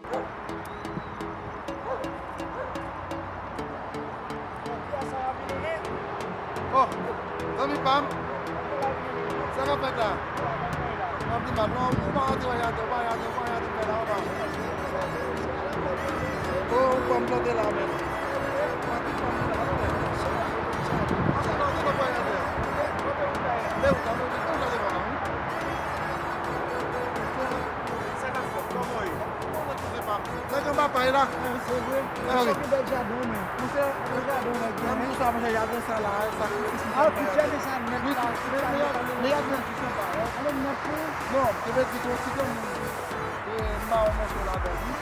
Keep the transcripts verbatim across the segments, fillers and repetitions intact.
Oh, zanmi pa m, sa k ap fèt la? M ap di mal, non, ou pa rantre, ou pa rantre, ou pa rantre, ou pa rantre, ou pa rantre, ou pa rantre. Oh, ou pran m plante la, men. Ou pa di pran m la, non, men. Pase non, se non, ou pa rantre. Men ou ta, men ou ta devan la, wi. Sa k ap fèt? Kòman w ye? Nèg anba pay la. Ah, se vre. Ah, wi. Monchè, ki bèl jaden w, men. Monchè, bèl jaden w, nèg. Nan moun sa, monchè, jaden sa la, sakrifis misye ap fè. Ah, tout jaden sa nèt la, men, men, men jaden an ki sanba, hein. Ale nèt, wi. Non, se vle di ke yon ti granmoun, e, m ba yon mòso ladan, wi.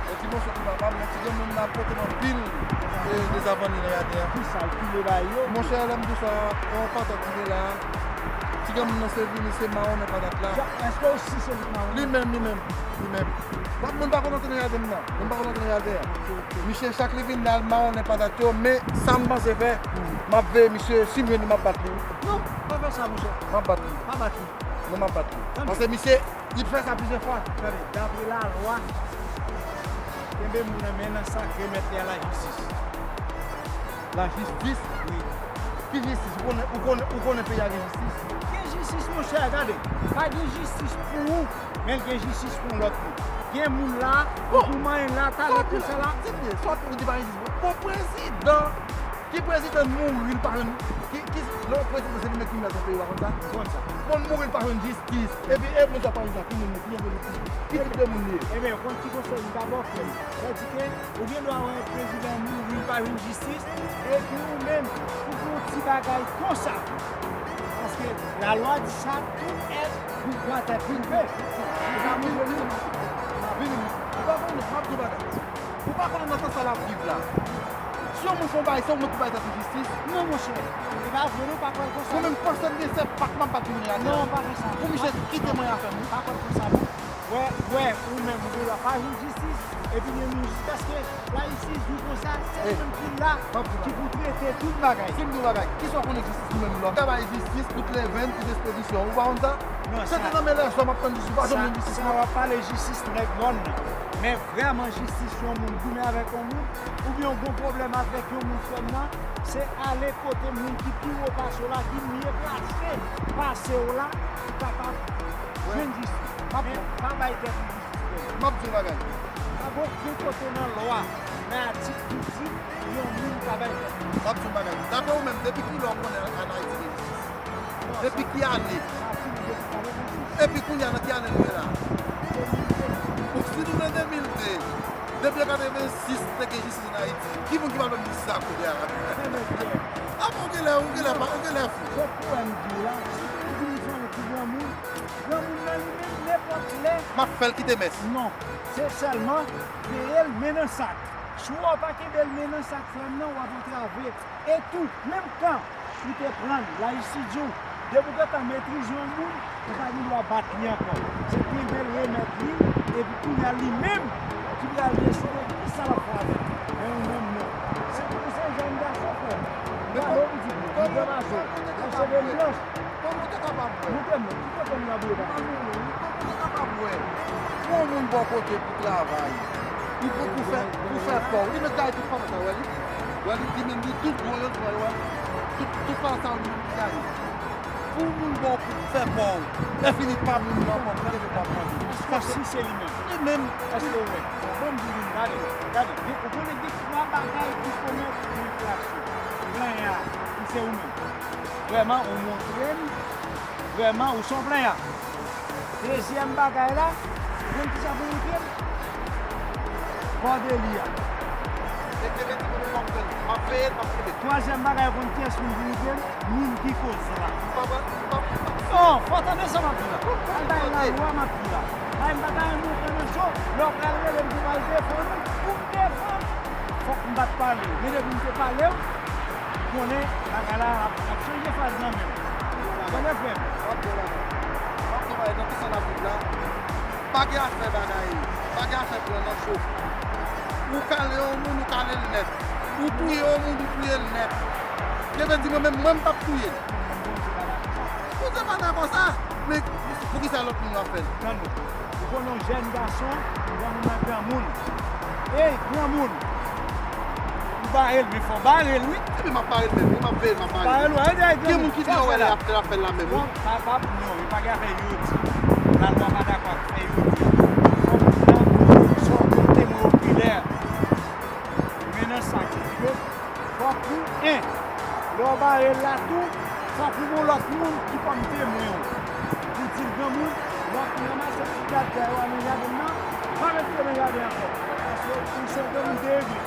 Yon ti mòso pou papa m, men ti granmoun la pote m anpil, e, dezavanni nan jaden an. Ki sa, l pile ba yo? Monchè, lè m di w sa, yon patat ki te la. Ti granmoun nan se vini, se mawonnen patat la. Èske w si se li k mawonnen? Li menm, li menm, li menm. Moun pa konn antre nan jaden m nan. Moun pa konn antre nan jaden an. Ok, ok. Misye, chak li vin la, l mawonnen patat yo, men sa m panse fè, m ap veye misye, si m jwenn li, m ap bat li. Non, pa fè sa, monchè. M ap bat li. Pa bat li. Non, m ap bat li. Tande. Paske misye, li fè sa plizyè fwa. Tande, dapre lalwa, kenbe moun nan men nan sak, remèt li a lajistis. Lajistis? Wi. Ki jistis? Ou konnen, ou konnen, ou konnen peyi a gen jistis? Gen jistis, monchè, gade. Pa gen jistis pou ou, men gen jistis pou yon lòt moun. Gen moun la, ou manyen la, talè konsa la. Tande, sa w ap di pa jistis. Bon, prezidan, ki prezidan mouri, l pa jwenn, ki, ki, lè yon prezidan se li menm ki mèt yon peyi, w pa konn sa? Konn sa. Moun mouri, l pa jwenn jistis. Epi, e moun sa pa jwenn sa, ki moun li, ki moun li, ki tip de moun li ye? Ebyen, ou konn ki konsèy m ta ba w, frè m? Sa di ke ou gen dwa wè prezidan mouri, pa jwenn jistis, epi ou menm, ou fè yon ti bagay konsa. Paske lalwa di sa, tout èt doit être élevé. Ou pa montre li. Vini, ou pa konnen, m ap di w bagay. Ou pa konnen nan tan sa l ap viv la. Si yon moun fè yon bagay, se ou menm pou bay tèt ou jistis. Non, monchè. E pa vre, non, pa kwè l konsa. Ou menm, panse m gen sèt pak, m ap bat moun la. Non, pa fè sa. Pou misye kite mwen afè m, wi. Pa kwè l konsa, non. Wè, wè, ou menm, ou gen dwa pa jwenn jistis, epi gen moun jis paske lajistis di konsa, se li menm ki la, ki pou trete tout bagay. Si m di w bagay, kisa w konnen jistis li menm la? Travay jistis, tout levèn, tout ekspedisyon. Ou pa konn sa? Non, se te nan men lèzòm ap tann jistis, ou pa janm jwenn jistis, non. Sa w ap pale jistis nèg mòn nan. Men vrèman jistis yon moun goumen avèk yon moun, oubyen yon gwo pwoblèm avèk yon moun frè m nan, se ale kote moun ki pi wo pase w la, ki mye plase pase w la, pou kapab jwenn jistis. Men pa bay tèt ou jistis, frè m. M ap di w bagay. Pa gen okenn kote nan lwa, nan atik ki di yon moun ka bay tèt li. M ap di w bagay. Daprè ou menm, depi kilè w konnen ann Ayiti gen jistis? Depi ki ane? Epi kounye a, nan ki ane nou ye la? Bon, si nou nan de mil de, depi an katrevensis, te gen jistis ann Ayiti. Ki moun ki pa jwenn jistis a kounye a la? Ap, ou genlè, ou genlè pa, ou genlè fou. Se pou wè m di w la, si te gen yon moun ki granmoun, granmoun nan li menm, nenpòt lè. M ap fè l kite mès. Non, se sèlman veye l men nan sak. Si w pa kenbe l men nan sak, frè m nan, w ap antrave. E tou, menm kan ou te pran l, lajistis di w, depi w gentan metrize yon moun, ou pa gen dwa bat li ankò. Se kenbe l, remèt li, epi kounye a li menm ki pral deside kisa l ap fè avè l. Men ou menm non. Se pou se jèn gason, frè m. Gade w pitit, li pran mazo, yon cheve blanch. Kòman w te kapab wè? Montre m non, ki kote m nan bouda? Kòman w te kapab wè? Pou yon moun bò kote pou travay, li pou, pou fè, pou fè pa w. Li met gaye tout pandan sa, wè li. Wè li, li menm li tout gwo yo, wè, wè. Tout, tout pandan sa, li menm li gaye. Pou moun bò pou fè pa w. Lè fini pa moun nan, pa w, pou leve pa w. Èske w si se li menm? Li menm. Èske w wè? Bon, m di li, gade, gade, ou konnen gen twa bagay ki komèt enflasyon. Plenyen a, ki se ou menm. Vrèman, ou montre m, vrèman, ou se yon plenyan. Dezyèm bagay la, ou konn kisa pou montre m? Kò de li a. Twazyèm bagay, ou konn kiyès moun pou montre m? Moun ki koz la. Non, fò w tande sa m ap di la. Al bay lalwa m ap di la. Bay m pa ta renmen w pran nan cho, lè w pral rele m pou m al defann ou, pou m defann ou, fòk m pa t pale w. Men depi m te pale w, konnen bagay la ap, ap chanje faz nan men w. Tande frè m. W ap bon bagay. W ap bon bagay nan tout sa n ap viv la. Pa gen afè bagay. Pa gen afè pran nan cho. Ou kale yon moun, ou kale l nèt. Ou touye yon moun, ou touye l nèt. Gen vle di mwen menm, mwen m p ap touye l. Bondye pa dakò sa. Men poukisa lòt moun yo ap fè l? Tande. Ou konn yon jèn gason, granmoun nan granmoun. Ey, granmoun! Ou bare l, men fò w bare l, wi. Epi m ap bare l menm, wi, m ap veye l, m ap bare l. Bare l, wi, ey, granmoun, sa w fè la? Gen moun ki di yo wè l ap fè l la menm, wi. Bon, pa, pa, non, yo pa gen afè yo di. Lalwa pa dakò ak fè yo di. Fò moun nan, fò moun temwen okulè. Men nan sa ki rive, fòk ou, en, lè w bare l la tou, fòk ou gon lòt moun ki kòm temwen w. Pou di l, granmoun, lè w fin ranmase ti djadjay ou a nan jaden m nan, pa met pye nan jaden ankò. Paske ou se yon granmoun deregle.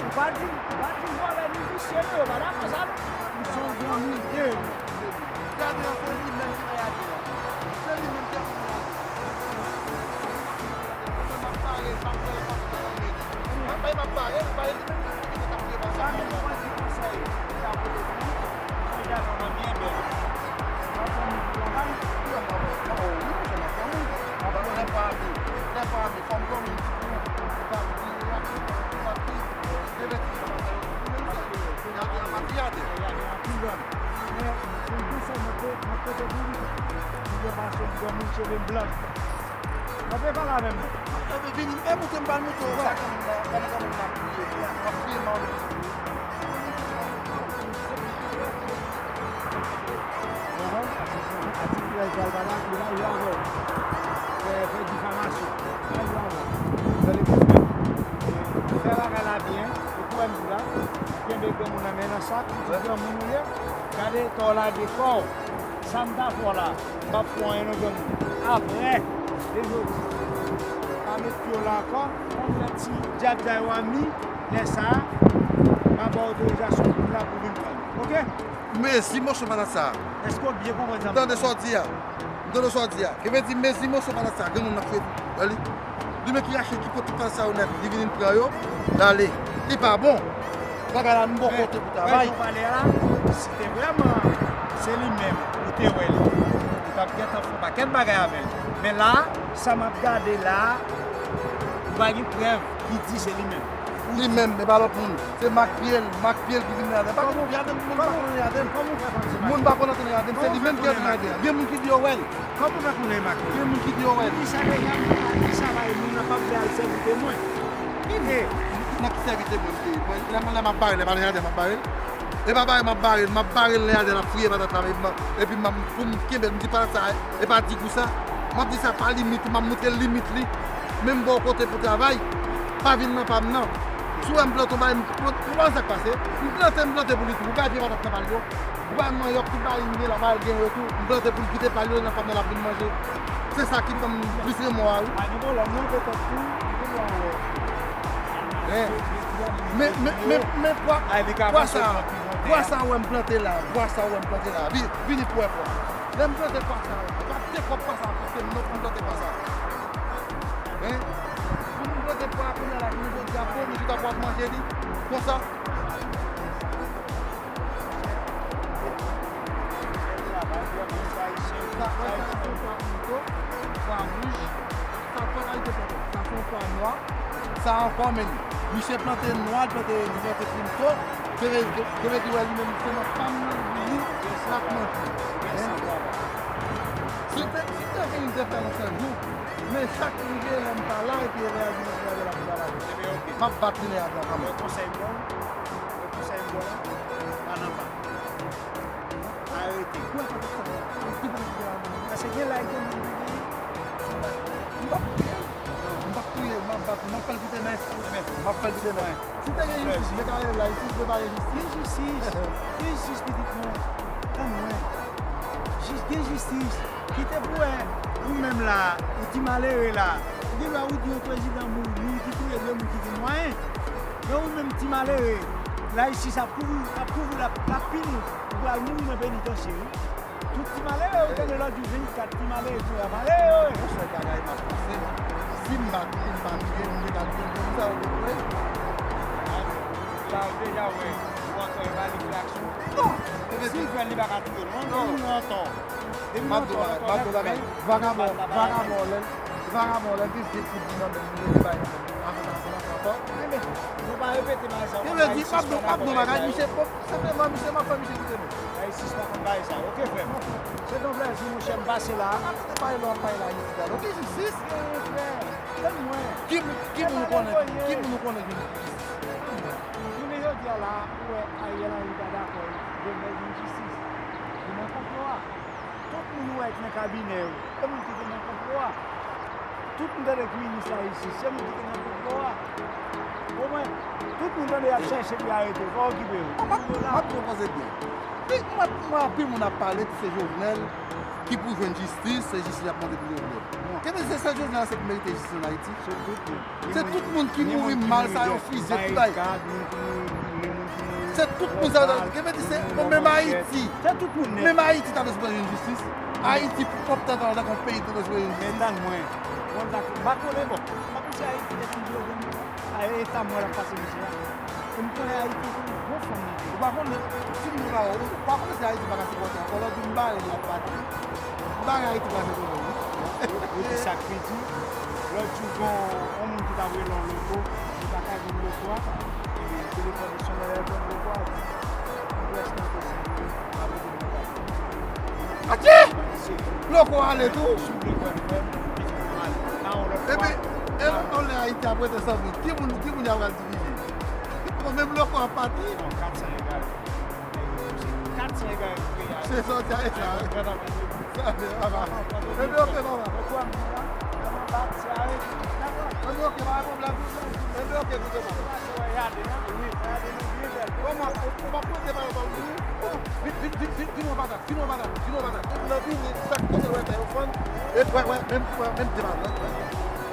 Ou pa di, ou pa di vòlè ni visye, non, yo pa dakò sa, non. Ou se yon granmoun deregle. Jaden an, se li menm ki nan jaden an. Se li menm ki ap nan jaden an. Mwen menm m ap bare l, m ap fè l, m ap fè l. Mwen bay m ap bare l, bare l, li menm ki pou vini t ap fè bagay. Sa menm mwen di konsèy, li ta pote pou ou. Mwen jaden an byen bèl. Mwen fanmi pou travay. Wi, mwen fanmi. Mwen fanmi. Lè fanmi, fò m granmoun ki pou, ki pou, ki pou, ki pou, ki pou, Gen betiz sa pa fè yo. Jaden an pa ti jaden. Jaden an pi gran. Men, se yon konsèy mwen te, mwen pote pou li. Li gen fason granmoun cheve m blan. Mwen te pale avè m. Epi vini, e moute m pral moute w wè. Sa granmoun nan, granmoun nan priye, m ap priye m anvi. Ou konprann? Atik trèz la, li pa dakò, li pa jwe avè w. Fè, fè difamasyon. Pa jwe avè w. Tande, frè. Fè bagay la byen. Ou kwè m di la. Kenbe granmoun nan men nan sak. Ou di granmoun ou ye. Gade kò w lage kò w. Sa m ta fè w la, m p ap fè w anyen non granmoun. Apre, de jodi, pa met pye w la ankò. Konn lè ti djadjay w a mi, lè sa a, m a ba w otorizasyon pou la pou vin pran m. Oke? Mezi moso patat sa a. Èske w byen konprann sa m di? M tande sa w di a. M tande sa w di a. Ki vle di mezi moso patat sa a, granmoun nan fouye tou. Wè li. Li menm ki rache, ki pot tout patat sa yo nèt, li vin pran yo, l ale. Li pa bon. Bagay la, nou bon kote pou travay. Men, wè, jan w pale a la, si te vrèman se li menm, ou te wè li, ou t ap gentan fè yon pakèt bagay avè l. Men la, sa m ap gade la, ou pa gen prèv ki di se li menm. Li menm, e pa lòt moun. Se mak pye l, mak pye l ki vin nan jaden. Pa gen moun ki antre nan jaden. Kòman w fè konnen se mak pye l? Moun pa konn antre nan jaden, se li menm ki antre nan jaden. Gen moun ki di yo wè l. Kòman w fè konnen mak pye l? Gen moun ki di yo wè l. Ou di sa deja, moun pa di sa, bay moun nan p ap vle al sèvi temwen. Ki vle? Nan ki sèvi temwen m te ye? Mwen, lè m, lè m ap bare l, e pa nan jaden m ap bare l. E pa bare m ap bare l, m ap bare l nan jaden l ap fouye patat la, epi m, epi m, pou m kenbe l, m di patat sa, e pa di gou sa. M ap di sa pa limit ou, m ap montre limit li. Men m ba w kote pou travay, pa vin nan pa m nan. Si w wè m plante yon bagay, m, m, ou wè sa k pase? M plante, m plante pou li tou, m bay pye patat nan pa l yo. Ou bay manyòk, tout bagay m gen la, bay l gen yo tou. M plante pou l kite pa l yo, nan pa m nan l ap vin manje. Se sa ki ban m plis renmen w a, wi. Pa gen pwoblèm, non, petèt tou, li gen dwa wè. Hein? Men, men, men, men pwa, pwa sa, pwa sa ou wè m plante la, pwa sa ou wè m plante la. Vi-, vini pou wè pwa. Lè m plante pwa sa, w ap te kòb pwa sa, paske m non pou m plante pwa sa. Hein? Pou m plante pwa, kounye a la, jounen jodi a, bon, nou chita pou ap manje li, konsa. Sa, sa, sa se yon pwa pito, pwa wouj. Sa, pwa kalite pwa tou. Sa, se yon pwa nwa. Sa ankò, men, misye plante nwa, plante, plante pito. Kebe, kebe di wè li menm, se nan pa m nan li, l ap manje. Si te, si te vin te fè yon sèl jou, men sa k rive lè m pa la, epi lè a vin fè la pou travay. M ap bat li lè a kanmenm. Yon konsèy m ba w, yon konsèy m ba w la, pa nan pa. Arete. Paske gen laj gen moun ki gen. M p ap touye l. M p ap touye l, m ap bat li, m ap fè l kite nèt. M ap fè l kite nèt. Si te gen jistis, m te ka rele la, jistis, m te pale jistis. Gen jistis. Gen jistis, pitit mwen. Tann mwen. Jis, gen jistis. Kite pou wè, ou menm la, ou ti malere la. Ou gen dwa ou di yon prezidan mouri, mouri ki touye de moun ki gen mwayen. Men ou menm ti malere, lajistis ap kouvri, ap kouvri, l ap, l ap pini w. Ou pral mouri nan penitansye, wi. Tout ti malere, ou tande lòt jou vennkat ti malere, ti malere, wi. Yon sèl bagay m ap panse, si m pa, si m pa touye, m te ka touye l, konn sa yo te touye. Sa yo deja wè, ou antre ba li fè aksyon. Non! Si l fè l, li pa ka touye l. Non, non, non, non. M ap di w bagay, m ap di w bagay. Vagabon, vagabon, lè, Vagabon, lè l te vye kout li nan men l, li rete bay nan men l. Avan, avan, avan, avan. Ebyen, nou pa repete bagay sa yo. Ebyen, di, m ap di w, m ap di w bagay, misye, bon, senpleman, misye, m ap fè misye kite nou. Ayisyen pa konn bagay sa yo. Oke, frè m. Se yon plèzi, monchè, m pase la. Ap pale lè w ap pale la, Ayiti, gade. Oke, jistis. Frè, tann mwen. Ki moun, ki moun ou konnen, ki moun ou konnen ki jistis? Tann mwen. Jounen jodi a la, ou wè Ariel Henry pa dakò, Jovenel vin jistis. Li nan konplo a. Tout moun ou wè ki nan kabinè yo, se moun ki te nan konplo a. Tout moun tande ki minis la isit, se moun ki te nan konplo a. Ou konprann? Tout moun tande y ap chèche pou y arete, pa okipe yo. M ap, m ap pwopoze byen. Pi, m ap, m wè anpil moun ap pale ki se Jovenel ki pou jwenn jistis, se jistis y ap mande pou Jovenel. Bon. Kebe se sèl Jovenel se ki merite jistis ann Ayiti? Se tout moun. Se tout moun ki mouri mal sa yo fizye, tout bagay. Se tout moun sa yo, ki vle di se menm Ayiti. Se tout moun nèt. Menm Ayiti ta bezwen jwenn jistis. Ayiti pwòp tèt an, tankou yon peyi ta bezwen jwenn jistis. Men tann mwen. Mwen pa, m pa konnen bon. M pa panse Ayiti nèt ki vle jwenn. A, eta m wè l ap pase misye a. E m konnen Ayiti se yon bon fanm li ye. Ou pa konnen, si m di w pa, ou pa konnen si Ayiti pa ka sipòte ankò, lòt jou m bare l, l ap pati. M bare Ayiti pase pou mwen, wi. Epi sa k pi di, lòt jou gen yon moun ki t ap rele yon loko, li pa ka jwenn loko a, epi telefòn li sonnen, lè l jwenn loko a, li prèske enposib pou l pa rete nan Atye! Loko ale tou. Epi, e lè Ayiti ap rete san moun, ki moun, ki moun y ap pral divize? Bon, menm loko ap pati. Non, kat san egal. Kat san egal. Se sòti a, e sa. Sa, se papa. Epi, oke, papa. Epi, oke, pa gen pwoblèm. Epi, oke, koute mwen. Kòman, ou, ou pa poze pa yo, pa yo, vin, vin, vin, vin, vin, vin, yon patat. Vin wè madanm, vin wè madanm. Epi lè vini, chak kote l wè tè yo fann. Epi wè, wè, menm, wè, menm de madanm, wè.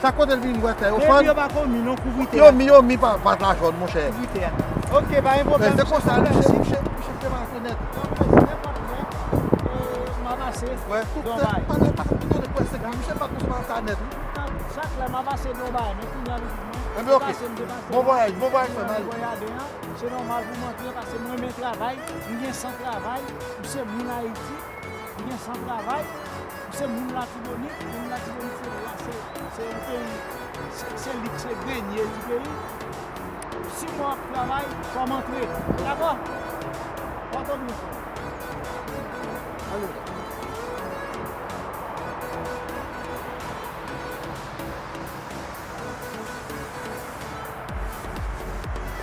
Chak kote l vini, wè tè yo fann. Epi yo pa komi, non, kouvri tè a. Yo mi, yo mi pa, pa la jòn, monchè. Kouvri tè a. Oke, pa gen pwoblèm. Men se konsa, misye, misye, misye demarke nèt. M a pase. Wè, tout tè, pa gen, pa gen kote l wè se misye pa konsa sa nèt, wi. Chak lè m a pase Donbay, men kounye a li di mwen, Ebyen, oke. Bon vwayaj, bon vwayaj, frè m, ale. Se nòmal pou m antre, paske mwen renmen travay, m gen san travay, m se moun Ayiti, m gen san travay, m se moun Latibonit, moun Latibonit se la, se, se yon peyi, se, se li k se grenye di peyi. Si mwen ap travay, fò m antre. Dakò? Pòte w byen, frè. Ale.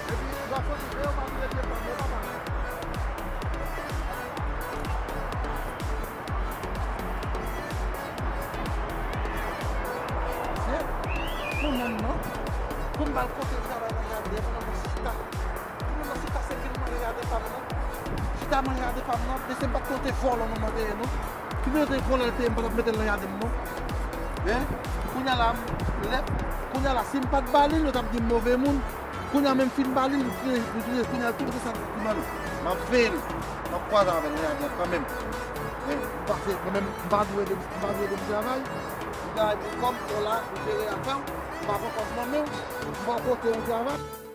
Epi, gason di, "Veye w pa vire pye fanm yo, papa." Pou menm non, pou m al kote l travay nan jaden, pou m chita. Pou m chita, se vin manje jaden pa m nan. Chita manje jaden pa m nan, men se m pa t konte vòlò manman te ye non. Ki mete vòlò l te ye, m pa t ap mete l nan jaden m non. Hein? Kounye a la, lè, kounye a la, si m pa t ba li l, yo t ap di m move moun. Kounye a menm fin ba li l, li kriye, li kriye, kounye a tout sa ki mal. M ap veye l, m ap kwaze avè l nan jaden an kanmenm. Hein? Paske mwen menm, m pa dwe ede, m pa dwe ede m travay. M travay pou kò m, ou la, ou jere afè w, m pa pran kòb nan men w, m ba w kote ou travay.